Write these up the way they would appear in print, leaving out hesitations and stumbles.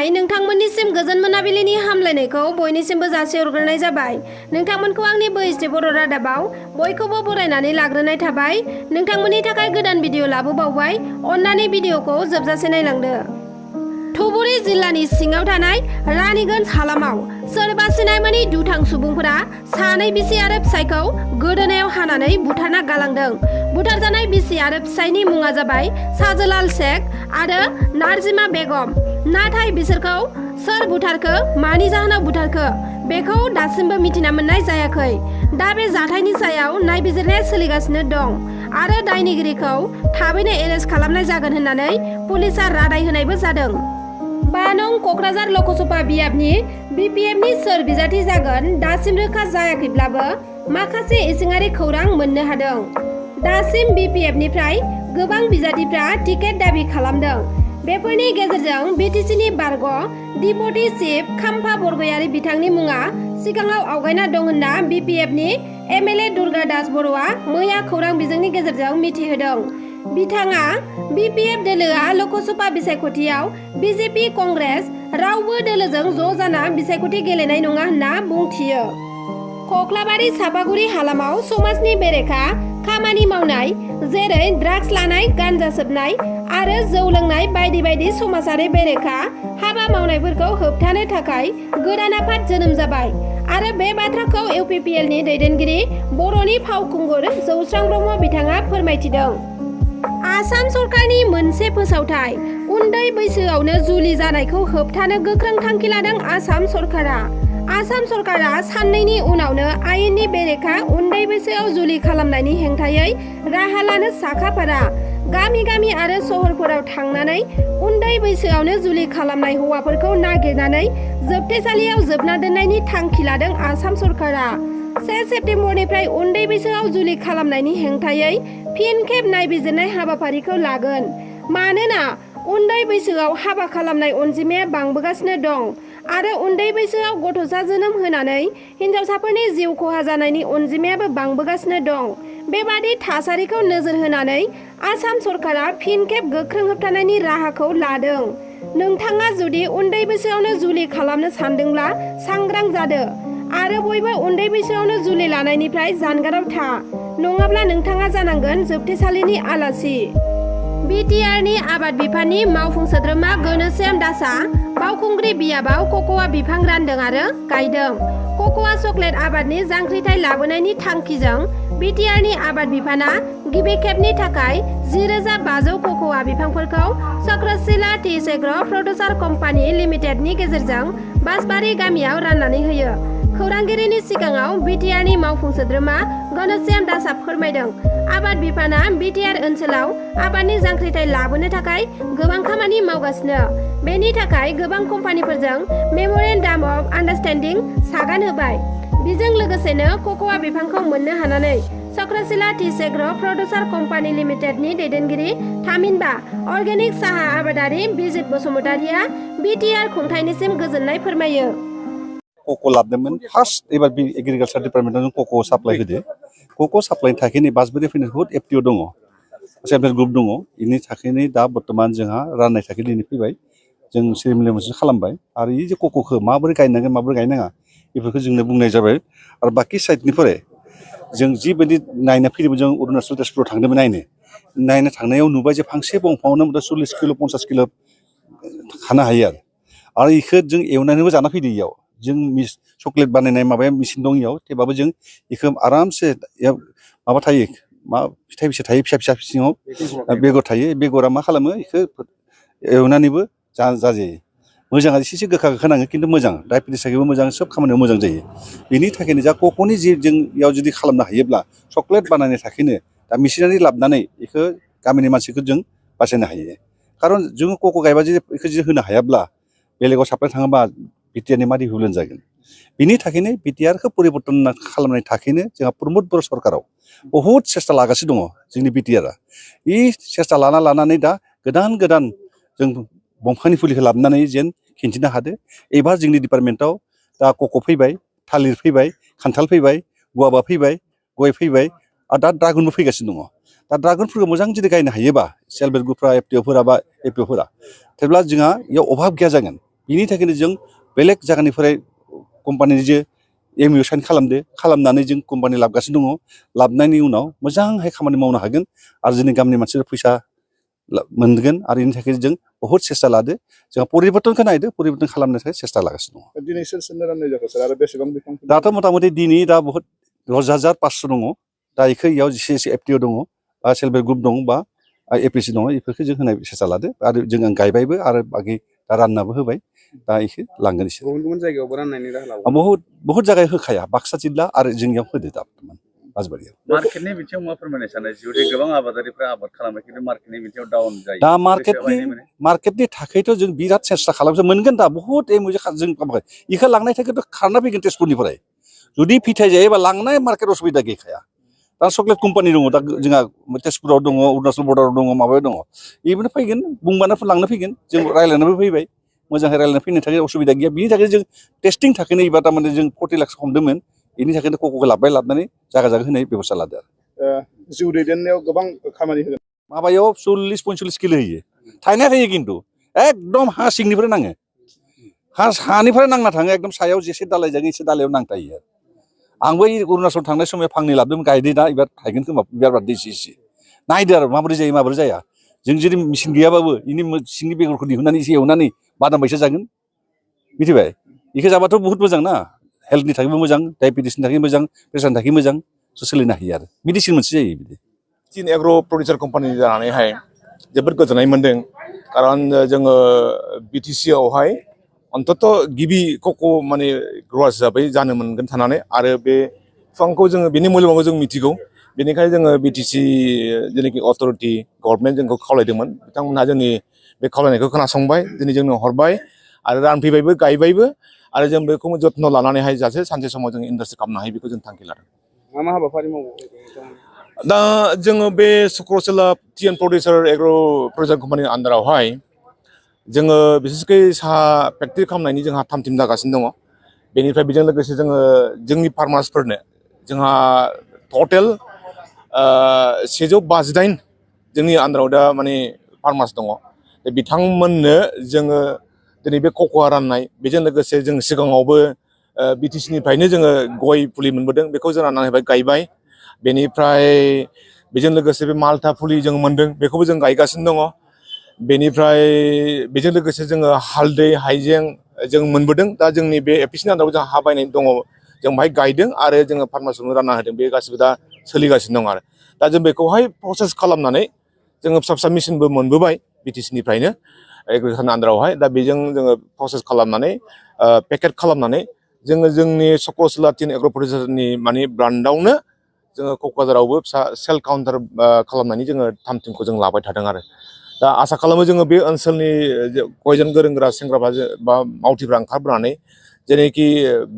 खुलुमबाय नोंथांमोननिसिम गोजोन मोनाबिलिनि हामलायनायखौ बयनिसिमबो जासिहरग्रोनाय जाबाय। नोंथांमोनखौ आंनि बैस्टे बर' रादाबाव बयखौबो बरायनानै लाग्रोनाय थाबाय। नोंथांमोननि थाखाय गोदान भिडिअ लाबोबावबाय। अन्नानै भिडिअखौ जोबजासे नायलांदो। धुबुरी जिल्लानि सिङाव थानाय रानीगंज हालामाव सोरबा सिनाय मोनै दुथां सुबुंफोरा सानै बिसि आरो फिसायखौ गोदोनायाव हानानै बुथारना गालांदों। बुथारजानाय बिसि आरो फिसायनि मुङा जाबाय साजोलाल शेख आरो नार्जिमा बेगम। नाथाय बिसोरखौ सोर बुथारखो, मानि जाहोनाव बुथारखो बेखौ दासिमबो मिथिना मोननाय जायाखै। दा बे जाथायनि सायाव नायबिजिरनाया सोलिगासिनो दं आरो दायनिगिरिखौ थाबैनो एरेस्ट खालामनाय जागोन होननानै पुलिसा रादाय होनायबो जादों। 5 नं क'क्राझार लकसभा बियाबनि BPFनि सोर बिजाथि जागोन दासिम रोखा जायाखैब्लाबो माखासे इसिङारि खौरां मोननो हादों। दासिम BPFनिफ्राय गोबां बिजाथिफ्रा टिकेट दाबि खालामदों। बेफोरनि गेजेरजों BTCनि बारग' डिपुटि चिफ खाम्फा बरगयारी बिथांनि मुङा सिगाङाव आवगायना दं होनना BPFनि MLA दुर्गा दास बर'आ मैया खौरां बिजोंनि गेजेरजों मिथिहोदों। बिथाङा BPF दोलोआ लकसभा बिसायख'थियाव BJP कंग्रेस रावबो दोलोजों ज' जाना बिसायख'थि गेलेनाय नङा होनना बुंथियो। कक्लाबारि चापागुरि हालामाव समाजनि बेरेखा खामानि मावनाय जेरै ड्राग्स लानाय, गान्जा सोबनाय आरो जौ लोंनाय बायदि बायदि समाजारि बेरेखा हाबा मावनायफोरखौ होबथानो थाखाय गोदान आफाद जोनोम जाबाय आरो बे बाथ्राखौ UPPLनि दैदेनगिरि बर'नि फावखुंगुर जौस्रां ब्रह्म बिथाङा फोरमायथिदों। आसाम सरकारनि मोनसे फोसावथाय उन्दै बैसोआवनो जुलि जानायखौ होबथानो गोख्रों थांखि लादों आसाम सरकारा। आसाम सरकारा साननैनि उनावनो आयेननि बेरेखा उन्दै बैसोआव जुलि खालामनायनि हेंथायै राहा लानो साखाफारा। गामि गामि आरो सहरफोराव थांनानै उन्दै बैसोआवनो जुलि खालामनाय हौवाफोरखौ नागिरनानै जोबथेसालियाव जोबना दोननायनि थांखि लादों आसाम सरकारा। 1 सेप्तेम्बरनिफ्राय उन्दै बैसोआव जुलि खालामनायनि हेंथायै फिन खेब नायबिजिरनाय हाबाफारिखौ लागोन। मानोना उन्दै बैसोआव हाबा खालामनाय अनजिमाया बांबोगासिनो दं आरो उन्दै बैसोआव गथ'सा जोनोम होनानै हिनजावसाफोरनि जिउ खहा जानायनि अनजिमायाबो बांबोगासिनो दं। बेबादि थासारिखौ नोजोर होनानै आसाम सरकारा फिन खेब गोख्रों होबथानायनि राहाखौ लादों। नोंथाङा जुदि उन्दै बैसोआवनो जुलि खालामनो सानदोंब्ला सांग्रां जादो आरो बयबो उन्दै बैसोआवनो जुलि लानायनिफ्राय जानगाराव था, नङाब्ला नोंथाङा जानांगोन जोबथेसालिनि आलासि। BTRनि आबाद बिफाननि मावफुं सोद्रोमा घनश्याम दासआ बावखुंग्रि बियाबाव कक'आ बिफां रानदों आरो गायदों। कक'आ चकलेट आबादनि जांख्रिथाय लाबोनायनि थांखिजों BTRनि आबाद बिफाना गिबि खेबनि थाखाय 10,500 कक'आ बिफांफोरखौ Chakrashila T agar' producer company लिमिटेडनि गेजेरजों बासबारि गामियाव राननानै होयो। खौरांगिरिनि सिगाङाव BTRनि मावफुं सोद्रोमा घनश्याम दासआ फोरमायदों, आबाद बिफाना BTR ओनसोलाव आबादनि जांख्रिथाय लाबोनो थाखाय गोबां खामानि मावगासिनो। बेनि थाखाय गोबां कम्पानिफोरजों मेम'रेन्डाम अफ आन्डारस्टेन्डिं सागान होबाय। बेजों लोगोसेनो कक'आ बिफांखौ मोननो हानानै Chakrashila T agar' producer company लिमिटेडनि दैदेनगिरि थामहिनबा अर्गेनिक साहा आबादारि बिजित बसुमतारिया BTR खुंथायनिसिम गोजोननाय फोरमायो। कक' लाबोदोंमोन फार्स्ट एबार एग्रिकालसार डिपार्टमेन्टआव जों कक' साप्लाय होदो। कक' साप्लाइनि थाखाय बासबारि फैनाय बहुद FPO दङ, सेल्फ हेल्प ग्रुप दङ। बेनि थाखायनो दा बर्थमान जोंहा राननाय थाखाय दिनै फैबाय। जों सेरेमनि मोनसे खालामबाय आरो ये जे कक'खौ माबोरै गायनांगोन माबोरै गायनाङा बेफोरखौ जोंनो बुंनाय जाबाय। आरो बाखि साइडनिफ्राय जों जिबायदि नायनो फैदोंमोन, जों अरुणाचल तेजपुराव थांदोंमोन नायनो थांनायाव नुबाय जे फांसे दंफाङावनो 40 किल' 50 किल' खानो हायो आरो बेखौ जों एवनानैबो जाना फैदो। इयाव जों चकलेट बानायनाय माबाया मेचिन दं इयाव, थेवबाबो जों बेखौ आरामसे माबा थायो, मा फिथाइ फिसा थायो, फिसा फिसा सिङाव बेगर थायो। बेगरा मा खालामो, बेखौ एवनानैबो जाजायो। मोजां एसे गोखा गोखा नाङो, खिन्थु मोजां डायबेटिस थाखायबो मोजां, सोब खामानियाव मोजां जायो। बेनि थाखायनो जा कक'नि जि जों इयाव जुदि खालामनो हायोब्ला चकलेट बानायनो थाखायनो दा मेचिनारि लाबोनानै बेखौ गामिनि मानसिखौ जों बासायनो हायो। खारन जोङो कक' गायबा जुदि बेखौ जुदि होनो हायाब्ला बेलेगाव साप्लाय थाङोबा BTRनि मादि हुलन जागोन। बिनि थाखायनो BTRखौ परिबर्तन खालामनायनि थाखायनो जोंहा प्रमद बर' सरकाराव बहुद सेस्था लागासिनो दङ जोंनि BTRआ। बे सेस्था लानानै दा गोदान गोदान जों दंफांनि फुलिखौ लाबोनानै जेन खिन्थिनो हादो। एबार जोंनि डिपार्टमेन्टआव दा कक' फैबाय, थालिर फैबाय, खान्थाल फैबाय, गुवाबा फैबाय, गय फैबाय आरो दा ड्रागनबो फैगासिनो दङ। दा ड्रागनफोरखौ मोजां जुदि गायनो हायोबा सेल्फ हेल्प ग्रुपफ्रा FPOफोरा बा APOफोरा, थेवब्ला जोंहा बेयाव अभाब गैया जागोन। बिनि थाखायनो जों बेलेग जायगानिफ्राय कम्पानि जे MOU साइन खालामनानै जों कम्पानि लाबोगासिनो दङ लाबोनायनि उनाव मोजांहाय खामानि मावनो हागोन आरो जोंनि गामिनि मानसिफोरा फैसा मोनगोन आरो बेनि थाखाय जों बहुद सेस्था लादो जोंहा परिबर्तनखौ नायदो परिबर्तन खालामनो थाखाय सेस्था लागासिनो दङ दिनै सोर राननाय जाखो सार आरो बेसेबां बिफां दाथ' मथा-मथि दिनै दा बहुत 10,500 दङ दा इखौ इयाव जेसे FTO दङ बा सेल्फ हेल्प ग्रुप दङ बा APC दङ बेफोरखौ जों होनाय सेस्था लादो आरो जों गायबायबो आरो बाखि दा राननाबो होबाय दा इखौ लांगोन एसे गुबुन जायगायावबो राननायनि राहा लाबाय बहुत जायगायाव होखाया बाक्सा जिल्ला आरो जोंनियाव होदो दा बासबारियाव मार्केटनि बिथिङाव मा फोरमायनो सानो जुदि गोबां आबादारिफ्रा आबाद खालामो खिन्थु मार्केटनि बिथिङाव डाउन जायो दा मार्केटनि थाखायथ' जों बिराद सेस्था खालामसो मोनगोन दा बहुत MOU जों खालामबाय इखौ लांनाय थाखायथ' खारना फैगोन तेजपुरनिफ्राय जुदि फिथाइ जायोबा लांनाय मार्केट असुबिदा गैखाया दा चक्लेट कम्पानि दङ दा जोंहा तेजपुराव दङ अरुणाचल बर्डाराव दङ माबायाव दङ बेबोनो फैगोन बुंबानो लांनो फैगोन जों रायज्लायनानैबो फैबाय मोजाङै रायज्लायना फैनो थाखाय असुबिदा गैया बिनि थाखाय जों टेस्टिं थाखायनो एबा थारमाने जों 40 लाख हमदोंमोन बेनि थाखायनो कक'खौ लाबोनानै जागा होनाय बेबस्था लादो आरो जिउ दैदेननायाव गोबां खामानि होगोन माबायाव 40-45 किल' होयो थाइना होयो खिन्थु एकदम हा सिंनिफ्राय नाङो हानिफ्राय नांना थाङो एकदम सायाव जेसे दालाय जागोन एसे दालायाव नांथायो आरो आंबो अरुणाचल थांनाय समाव फांनै लाबोदोंमोन गायदों दा एबार थायगोन खोमा बिबार बारदों एसे नायदो आरो माबोरै जायो माबोरै जाया जों जुदि मेचिन गैयाबाबो इनि सिंनि बेगरखौ दिहुननानै एसे एवनानै बादाम बायसा जागोन मिथिबाय बेखौ जाबाथ' बहुत मोजां ना हेल्थनि थाखायबो मोजां डायबेटिसनि थाखाय मोजां प्रेसारनि थाखाय मोजां सोलिनो हायो आरो मेडिसिन मोनसे जायो बिदि तीन एग्र' प्रडिउसार कम्पानि जानानैहाय जोबोद गोजोननाय मोन्दों कारन जोङो BTC आवहाय अन्तत गिबि कक' माने ग्र'वार्स हिसाबै जानो मोनगोन थानानै आरो बे बिफांखौ जोङो बेनि मुल्यखौ जों मिथिगौ बेनिखायनो जोङो BTC जेनाखि अथ'रिटि गभर्नमेन्ट जोंखौ खावलायदोंमोन बिथांमोनहा जोंनि बे खावलायनायखौ खोनासंबाय दिनै जोंनो हरबाय आरो रानफैबायबो गायबायबो आरो जों बेखौ जत्न लानानैहाय जाहाथे सानसे समाव जों इन्डास्ट्रि खालामनो हायो बेखौ जों थांखि लादों मा हाबाफारि मावो दा जोङो बे Chakrasila tea and producer agro' producer कम्पानिनि आन्दारावहाय जोङो बिसेसकै साहा फेक्ट्रि खालामनायनि जोंहा थाम-थिम जागासिनो दङ बेनिफ्राय बेजों लोगोसे जोङो जोंनि फार्मार्सफोरनो जोंहा टटेल 158 जोंनि आन्दाराव दा माने फार्मार्स दङ बिथांमोननो जोङो दिनै बे कक'आ राननाय बेजों लोगोसे जों सिगाङावबो BTC निफ्रायनो जोङो गय फुलि मोनबोदों बेखौ जों राननानै गायबाय बेनिफ्राय बेजों लोगोसे बे माल्टा फुलि जों मोनदों बेखौबो जों गायगासिनो दङ बेनिफ्राय बेजों लोगोसे जोङो हालदै हाइजें जों मोनबोदों दा जोंनि बे एपिसनि आन्दाराव जों हा बायनाय दङ जों बाहाय गायदों आरो जोङो फार्मार्सनो रानना होदों बे गासिबो दा सोलिगासिनो दं आरो दा जों बेखौहाय प्रसेस खालामनानै जोङो फिसा मेसिनबो मोनबोबाय BTC निफ्रायनो एग्रिकालचारनि आन्दारावहाय दा बेजों जोङो प्रसेस खालामनानै पेकेट खालामनानै जोङो जोंनि चक्रसिला टि एन्ड एग्र' प्रडिउसारनि माने ब्रान्डआवनो जोङो क'क्राझारावबो फिसा सेल काउन्टार खालामनानै जोङो थाम-थिमखौ जों लाबाय थादों आरो दा आसा खालामो जोङो बे ओनसोलनि गयजों गोरों गोरा सेंग्राफ्रा बा मावथिफ्रा ओंखारबोनानै जेरैखि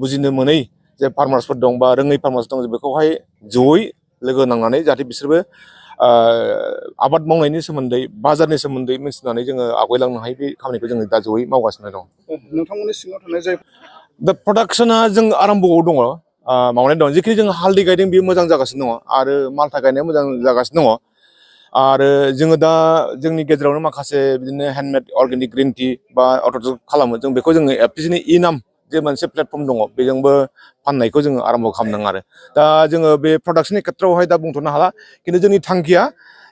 बुजिनो मोनै जे फार्मार्सफोर दं बा रोङै फार्मार्स दं बेखौहाय जयै लोगो नांनानै जाहाथे बिसोरबो आबाद मावनायनि सोमोन्दै बाजारनि सोमोन्दै मिथिनानै जोङो आवगायलांनो हायो बे खामानिखौ जोङो दा जयै मावगासिनो दं नोंथांमोननि सिङाव थानाय जाय दा प्रडाक्सना जों आराम्भआव दङ मावनाय दं जिखि जों हालदै गायदों बेयो मोजां जागासिनो दङ आरो माल्टा गायनाया मोजां जागासिनो दङ आरो जोङो दा जोंनि गेजेरावनो माखासे बिदिनो हेन्डमेड अर्गेनिक ग्रिन टि बा अट'जब खालामो जों बेखौ जोङो एफपिसिनि इनाम जे मोनसे प्लेटफर्म दङ बेजोंबो फाननायखौ जोङो आराम्भ खालामदों आरो दा जोङो बे प्रडाक्सननि खेथ्रआवहाय दा बुंथ'नो हाला खिन्थु जोंनि थांखिया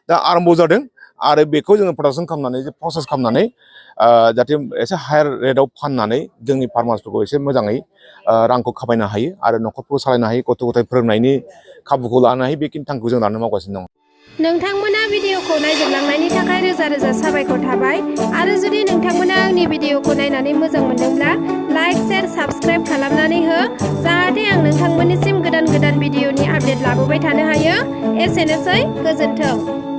दा आराम्भ जादों आरो बेखौ जोङो प्रडाक्सन खालामनानै जे प्रसेस खालामनानै जाहाथे एसे हायार रेटआव फाननानै जोंनि फार्मार्सफोरखौ एसे मोजाङै रांखौ खामायनो हायो आरो न'खरखौ सालायनो हायो गथ' गथाय फोरोंनायनि खाबुखौ लानो हायो बेखिनि थांखिखौ जों लानो मावगासिनो दं नोंथांमोना भिडिअखौ नायजोबलांनायनि थाखाय रोजा रोजा साबायखर थाबाय आरो जुदि नोंथांमोना आंनि भिडिअखौ नायनानै मोजां मोनदोंब्ला लाइक शेयार साबस्क्राइब खालामनानै हो जाहाथे आं नोंथांमोननिसिम गोदान भिडिअनि आपडेट लाबोबाय थानो हायो एसेनोसै गोजोन्थों